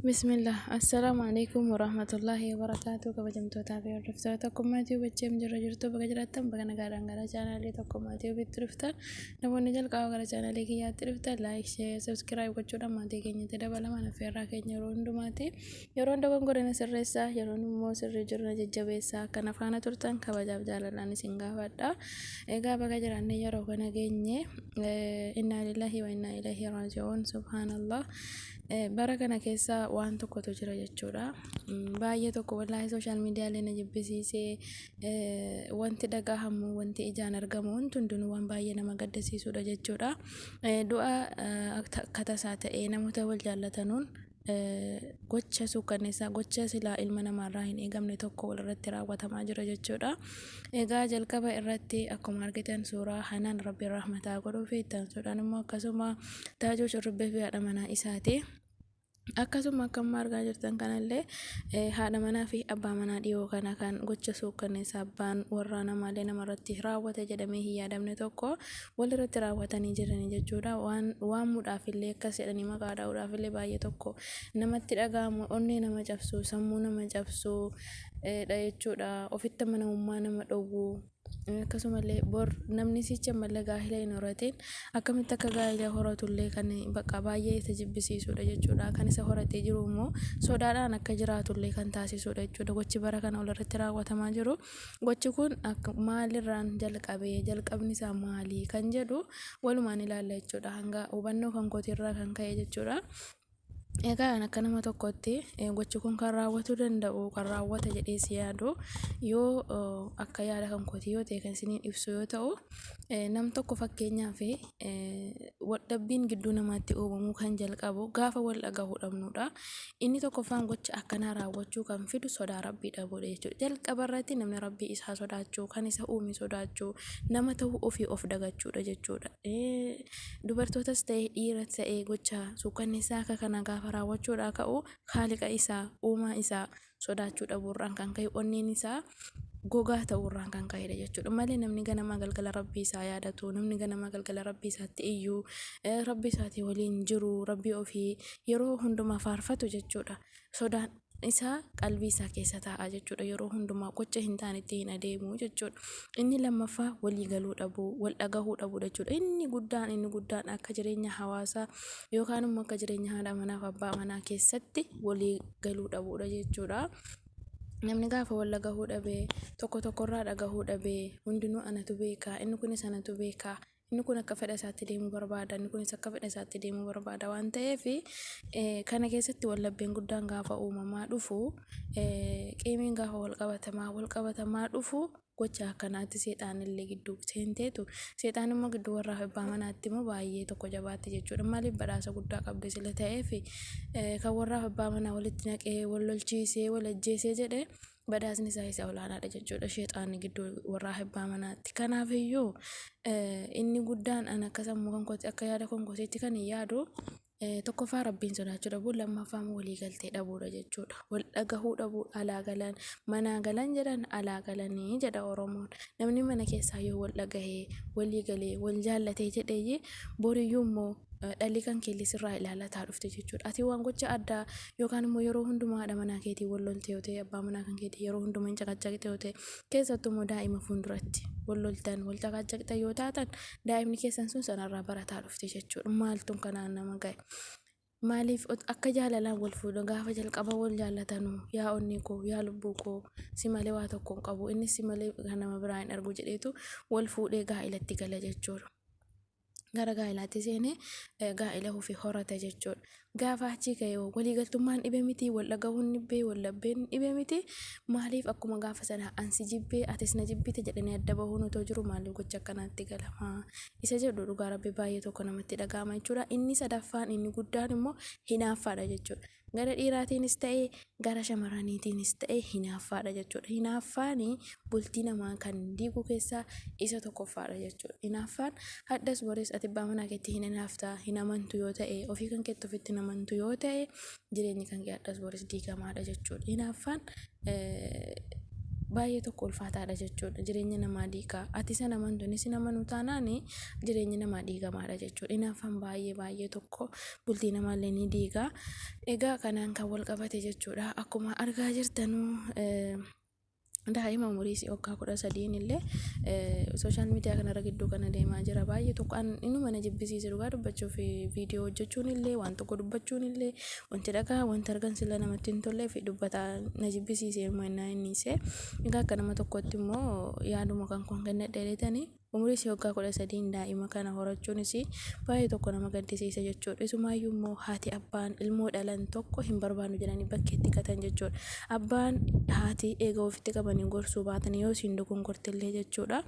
Bismillah Assalaamu Aleykum Warahmatullaahi Wabarakaatuh. Kabajamtootaa fi hordoftoota Tokkummaa Tube, achiin jirra jirtu, baga jiraattan, baga nagaadhaan gara chaanaalii Tokkummaa Tubetti dhuftan. Namoonni jalqaba gara chaanaalii kiyyaatti dhuftan, like, share, subscribe gochuudhaan maatii keenyatti dabalaman affeerraa keenya yeroo hundumaati. Yeroon dogongore na sirreessaa, yeroon immoo sirrii jiru na jajjabeessaa. Akkana faana turtan kabajaaf jaalalaan isin gaafadha. Egaa baga jiraanne yeroo kana geenye. Innaa lillaahi wa innaa ilaihi raaji'uun. Subhaanallah, bara kana keessa waan tokkotu jira jechuudha. Baay'ee tokko wallaahi social miidiyaalee na jibbisiisee. Wanti dhagahamu, wanti ijaan argamu, wanti hundinuu waan baay'ee nama gaddisiisudha jechuudha. Du'a akka tasaa ta'ee namoota wal jaallatanuun gocha suukkanneessaa, gocha silaa ilma namaarraa hin eegamne tokko walirratti raawwatamaa jira jechuudha. Egaa jalqaba irratti akkuma argitan suuraa Hanaan, Rabbiin rahmataa godhuu fi itti aansuudhaan immoo akkasuma Taajuu Shurrubbee fi haadha manaa isaati. Akkasuma akka amma argaa jirtan kanallee haadha manaa fi abbaa manaa dhiyoo kana kan gocha suukkanneessaa abbaan warraa namaallee namarratti raawwate jedhamee hin yaadamne tokko walirratti raawwatanii jiranii jechuudha. Waan waamuudhaaf illee, akkas jedhanii maqaa dha'uudhaaf illee baay'ee tokko namatti dhaga'amu, onnee nama cabsu, sammuu nama cabsu dha jechuudha. Ofitti amanamummaa nama dhowwu. Akkasumallee bor namni sicha ammallee gaa'ela hin horatin akkamitti akka gaa'ela horatullee kan bakka baay'ee isa jibbisiisudha jechuudha. Kan isa horatee jiru immoo sodaadhaan akka jiraatullee kan taasisudha jechuudha. Gochi bara kana walirratti raawwatamaa jiru. Gochi kun maalirraan jalqabee, jalqabni isaa maali kan jedhu walumaan ilaalla jechuudha. Hanga hubannoo kan kootiirraa kan ka'e jechuudha. Egaa akka nama tokkotti gochi kun kan raawwatuu danda'u, kan raawwata jedhee si yaadu, yoo akka yaada kan kootii yoo ta'e kan isiniin ibsu yoo ta'u, nam tokko fakkeenyaaf waldhabbiin gidduu namaatti uumamuu kan jalqabu gaafa wal dhagahuu dhabnudha. Inni tokkoffaan gocha akkanaa raawwachuu kan fidu sodaa Rabbii dhabuudha jechuudha. Jalqaba irratti namni Rabbii isaa sodaachuu, kan isa uume sodaachuu, nama ta'uu ofii of dagachuudha jechuudha. Dubartootas ta'e dhiira ta'e gocha suukkanneessaa akka kana gaafa raawwachuudhaa ka'u, haaliqa isaa, uumaa isaa sodaachuu dhabuurraan kan ka'e, onneen isaa gogaa ta'uurraan kan ka'edha jechuudha. Malee namni ganamaa galgala Rabbii isaa yaadatu, namni ganamaa galgala Rabbii isaatti iyyuu, Rabbii isaatii waliin jiru, Rabbii ofii yeroo hundumaa faarfatu jechuudha. Sodaan isaa qalbii isaa keessa taa'a jechuudha. Yeroo hundumaa gocha hin taanetti hin adeemu jechuudha. Inni lammaffaa walii galuu dhabuu, wal dhagahuu dhabuu jechuudha. Inni guddaan akka jireenya hawaasaa yookaan immoo akka jireenya haadha manaa fi abbaa manaa keessatti walii galuu dhabuudha jechuudha. Namni gaafa wal dhagahuu dhabee, tokko tokkorraa dhagahuu dhabee, hundinuu anatu beekaa, inni kunis anatu beekaa, inni kun akka fedha isaatti deemuu barbaada, inni kunis akka fedha isaatti deemuu barbaada waan ta'eef, kana keessatti wallabbiin guddaan gaafa uumamaa dhufu, qiimiin gaafa wal qabatamaa dhufu, gocha akkanaatti seexaan illee gidduu seenteetu, seexaan immoo gidduu warraa fi abbaa manaatti immoo baay'ee tokko jabaatti jechuudha. Maaliif? Badhaasa guddaa qabdi sila ta'eef, kan warraa fi abbaa manaa walitti naqee, wal lolchiisee, wal ajjeesee jedhe, badhaasni isaa isa olaanaadha jechuudha, sheexaanni gidduu warraa fi abbaa manaatti. Kanaaf iyyuu inni guddaan an akka sammuu kan kootti, akka yaada kan kootiitti kan hin yaadu, tokkoffaa Rabbiin sodaachuu dhabuu, lammaffaa immoo walii galtee dhabuudha jechuudha. Wal dhagahuu dhabuu. Alaa galan manaa galan jedhan, alaa galanii jedha Oromoon. Namni mana keessaa yoo wal dhagahee, walii galee, wal jaallatee jedhee, boriyyuu immoo dhalli kan keelli sirraa ilaalataa dhufte jechuudha. Ati waan gocha addaa yookaan immoo yeroo hundumaa haadha manaa keetii wal lolte yoo ta'e, abbaa manaa kan keetii yeroo hundumaa hin caqacaqxe yoo ta'e, keessattuu immoo daa'ima fuulduratti wal loltan, wal caqacaqxan yoo taatan, daa'imni keessan sun sanarraa barataa dhufte jechuudha. Maaltu kanaan nama ga'e? Maaliif akka jaalalaan wal fuudhan? Gaafa jalqaba wal jaallatanuu, "Yaa onnee koo, yaa lubbuu koo, si malee waa tokko hin qabu, innis si malee kan nama biraa hin argu," jedheetu wal fuudhee gaa'ilatti gala jechuudha. Gara gaa'ilaatti seenee gaa'ila ofii horata jechuudha. Gaafa achii ka'e waliigaltummaan dhibe miti, wal dhagahuun dhibbee, wal dhabbeen dhibe miti. Maaliif akkuma gaafa sana "Ansi jibbee, atis na jibbite" jedhanii adda bahuun otoo jiru, maaliif gocha akkanaatti galama? Isa jedhu dhugaa Rabbi baay'ee tokko namatti dhaga'ama jechuudha. Inni sadaffaan, inni guddaan immoo hinaaffaadha jechuudha. Gara dhiiraatiinis ta'e, gara shamarraniitiinis ta'e, hinaaffaadha jechuudha. Hinaaffaan bultii namaa kan diigu keessaa isa tokkoffaadha jechuudha. Hinaaffaan haddas boris ati abbaa manaa keetti hin hinaaftaa, hin amantu yoo ta'e, ofii kan keetti ofitti hin amantu yoo ta'e, jireenyi kan kee haddas boris diigamaadha jechuudha. Hinaaffaan Baay'ee tokko ulfaataadha jechuudha. Jireenya namaa diigaa. Ati sana amantu inni sin amanu taanaan jireenyi namaa diigamaadha jechuudha. Hinaaffaan baay'ee baay'ee tokko bultii namaallee ni diigaa. Egaa kanaan kan wal qabate jechuudha. Akkuma argaa jirtanuu daa'ima umurii isii waggaa 13n illee sooshaal miidiyaa kanarra gidduu kana deemaa jira. Baay'ee tokko inuma na jibbisiise dhugaa dubbachuuf, viidiyoo hojjechuun illee, waan tokko dubbachuun illee, wanti dhagaa wanti argan sila namatti hin tollee fi dubbataa na jibbisiise innaa inni isee. Egaa akka nama tokkotti immoo yaaduma kan kun kennadhe jedhetanii, umurii isii waggaa 13n daa'ima kana horachuunis baay'ee tokko nama gaddisiisa jechuudha. Isumaayyuu immoo haati abbaan ilmoo dhalan tokko hin barbaannu jedhanii bakkeetti gatan jechuudha. Abbaan haati eega ofitti qabanii gorsuu baatanii yoo isiin dogongortillee jechuudha.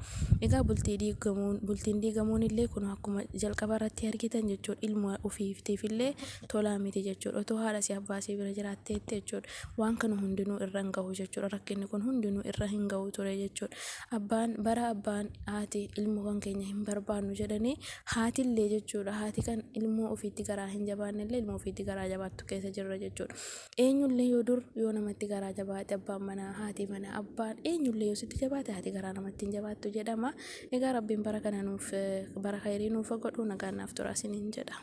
Egaa bultii diigamuun, bultiin diigamuun illee kun akkuma jalqaba irratti argitan jechuudha. Ilmoo ofiitiif illee tolaa miti jechuudha. Otoo haadha si abbaa isii bira jiraatteetti jechuudha. Waan kana hundinuu irra hin gahu jechuudha. Rakkinni kun hundinuu irra hin gahu ture jechuudha. Abbaan bara abbaan haati ilmoo kan keenya hin barbaannu jedhanii, haatillee jechuudha, haati kan ilmoo ofiitti garaa hin jabaanne illee ilmoo ofiitti garaa jabaattu keessa jirra jechuudha. Eenyullee yoo dur yoo namatti garaa jabaate, abbaan manaa, haati manaa, abbaan eenyullee yoo sitti jabaate, haati garaa namatti hin jabaattu jedhama. Egaa Rabbiin bara kana nuuf bara khayrii nuuf godhu, nagaan naaf tura isiniin jedha.